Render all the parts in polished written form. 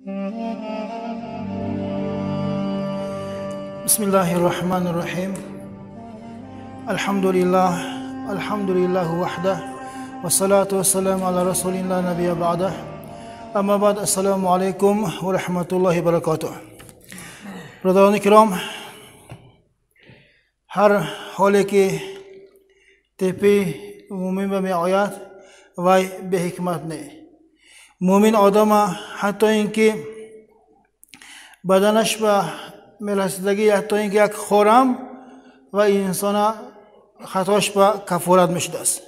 بسم الله الرحمن الرحيم. الحمد لله، الحمد لله وحده، والصلاة والسلام على رسول الله نبي بعده. اما بعد، السلام علیکم و رحمت الله وبرکاته. برادران کرام، هر حالی که تپی مومن به می آید وی به حکمت نه. مومن آدم حتی اینکه بدنش به میرسیدگی، حتی اینکه یک خورم و انسان خطاش به کفارت میشده است.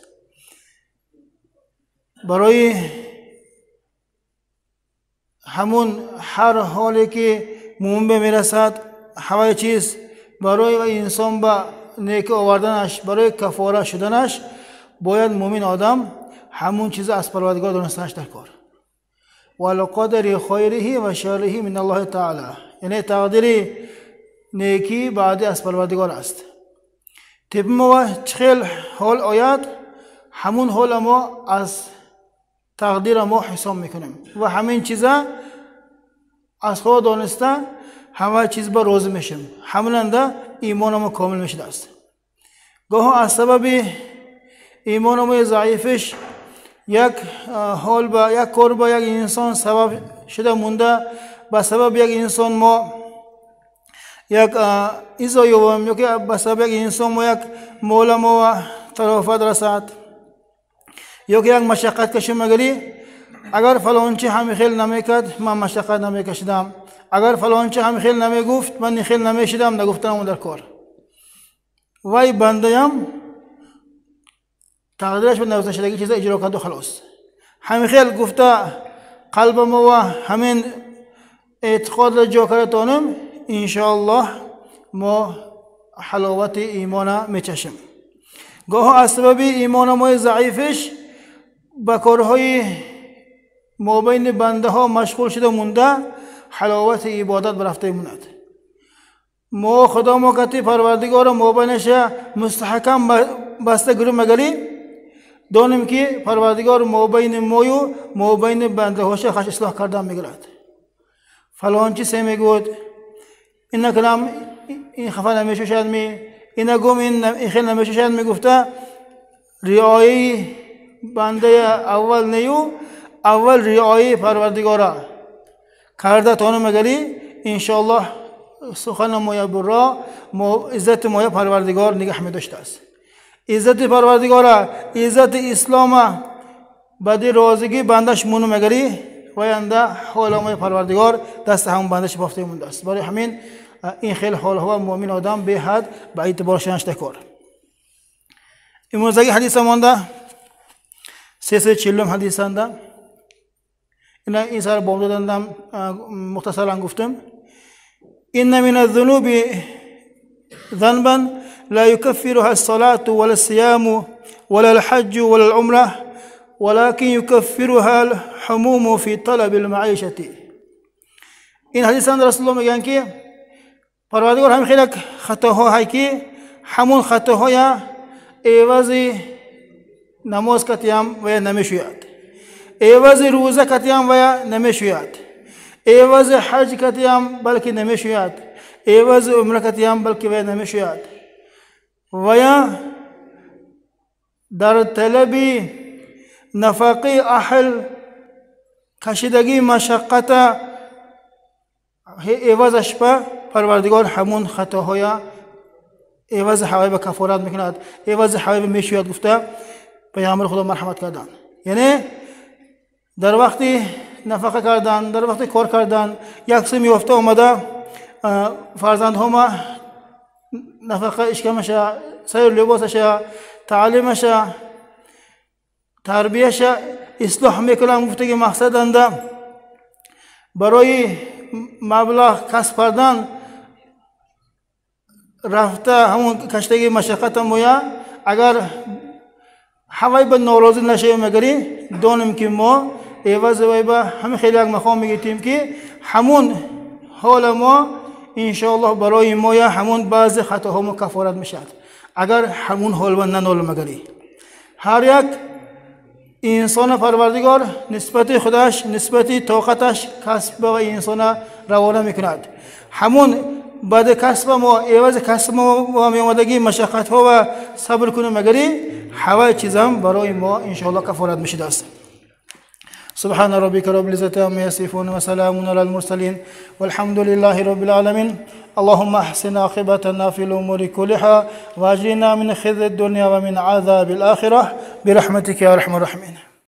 برای همون هر حالی که مومن به میرسد، همه چیز برای انسان به نیک آوردنش، برای کفاره شدنش، باید مومن آدم همون چیز از پروردگار دانستنش در کار. والقدر خیره و شره من الله تعالی، یعنی تقدیر نیکی بعدی از پروردگار است. طب ما چخیل حال آید، همون حال ما از تقدیر ما حساب میکنیم و همین چیزا از خدا دانسته همه چیز با روز میشیم، هموننده ایمان ما کامل میشده است. گاه از سبب ایمان ما ضعیفش یک حال با یک کار با یک انسان سبب شده مونده، به سبب یک انسان ما یک ایزا یوم، یا که به سبب یک انسان ما یک مولا ما تلافت رسد، یا که یک مشقت کشم مگری. اگر فلانچی همی خیل نمیکرد من مشقت نمیکشیدم، اگر فلانچی همی خیل نمیگفت من خیل نمیشیدم، نگفتم در کار. وای بنده تقدیرش به نوزده شدگی چیزا اجرا کرد و خلاص. همی خیل گفته قلب ما و همین اعتقاد را جا کرده تانم، انشاءالله ما حلاوت ایمان میچشم. گاه از سبب ایمان ما ضعیفش به کارهای مابین بنده ها مشغول شده مونده، حلاوت عبادت برفته موند. ما خدا ما کتی پروردگار مابینش مستحکم بسته گروه مگلی، دانیم که پروردگار مابین مایو مابین بنده هاش خش اصلاح کردن میگرد. فلان چی سه میگود این کلام این خفه نمیشه شاید می این گم این خیل نمیشه شاید میگفته. ریایی بنده اول نیو، اول ریایی پروردگارا کرده تانو مگلی، انشاءالله سخن مایا برا ما عزت مایا پروردگار نگه می داشته است. عزت پروردگارا، عزت اسلام بدی روزگی بندش مونو مگری و اینده حال مای پروردگار دست هم بندش بافته مونده است. برای همین این خیلی حال ها مؤمن آدم به حد به اعتبار شنش تکار. امروزگی حدیث مانده 340 حدیث انده. این سر باب دادندم مختصرا گفتم. ان من الذنوب ذنبا لا يكفرها الصلاة ولا الصيام ولا الحج ولا العمرة، ولكن يكفرها الحموم في طلب المعيشة. این حدیث اند رسول الله میگن که پروردگار هم خیلی خطاها های که همون خطاهای عوض نماز کتیم و یا نمیشوید، عوض روزه کتیم و یا نمیشوید، عوض حج کتیم بلکه نمیشوید، عوض عمره کتیم بلکه و یا نمیشوید، و یا در طلب نفقه اهل کشیدگی مشقت عوضش به پروردگار همون خطاهای عوض حوای به کفارت میکند، عوض حوای به میشوید. گفته پیامبر خدا مرحمت کردن، یعنی در وقتی نفقه کردن، در وقتی کار کردن، یک سه میفته آمده فرزندها ما نفقه اشکمش، سیر لباسش، تعلیمش، تربیهش اصلاح میکنم. گفته که مقصد انده برای مبلغ کسب کردن رفته همون کشتگی مشقت مویا، اگر هوای به ناراضی نشه مگری، دانم که ما عوض وای به همه خیلی یک مقام میگیتیم که همون حال ما انشاءالله برای ما یا همون بعض خطاها ما کفارت میشد اگر همون حال و ننال مگری. هر یک انسان پروردگار نسبت خودش، نسبت طاقتش کسب و انسان روانه میکند. همون بعد کسب ما، عوض کسب ما میامدگی مشقت ها و صبر کنیم، مگری هوای چیزم برای ما انشاءالله کفارت میشده است. سبحان ربك رب العزة عما يصفون وسلام على المرسلين والحمد لله رب العالمين. اللهم احسن عاقبتنا في الأمور كلها واجرنا من خزي الدنيا ومن عذاب الآخرة برحمتك يا أرحم الراحمين.